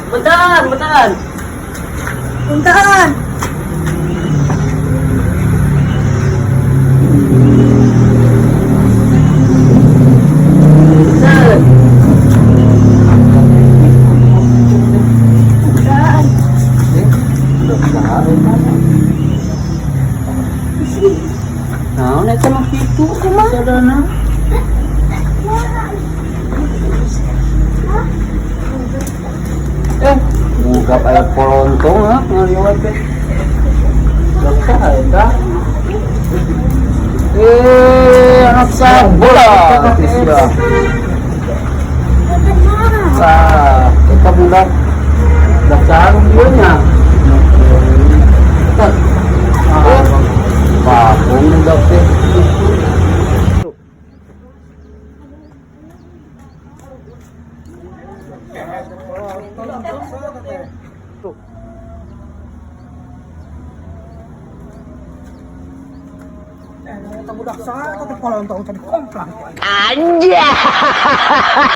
Puntahan, puntahan. Puntahan. Puntahan. Puntahan. Naon eta mah kitu kumaha? Sadana. Eh, buka aya polontong ha ngaliwat teh. Daksa eta. Eh, anak sabola sia. Ah, eta budak daksa ieu nya. Ah, Pakong budak teh. Budak sa teh polontong tadi komplang. Anjay.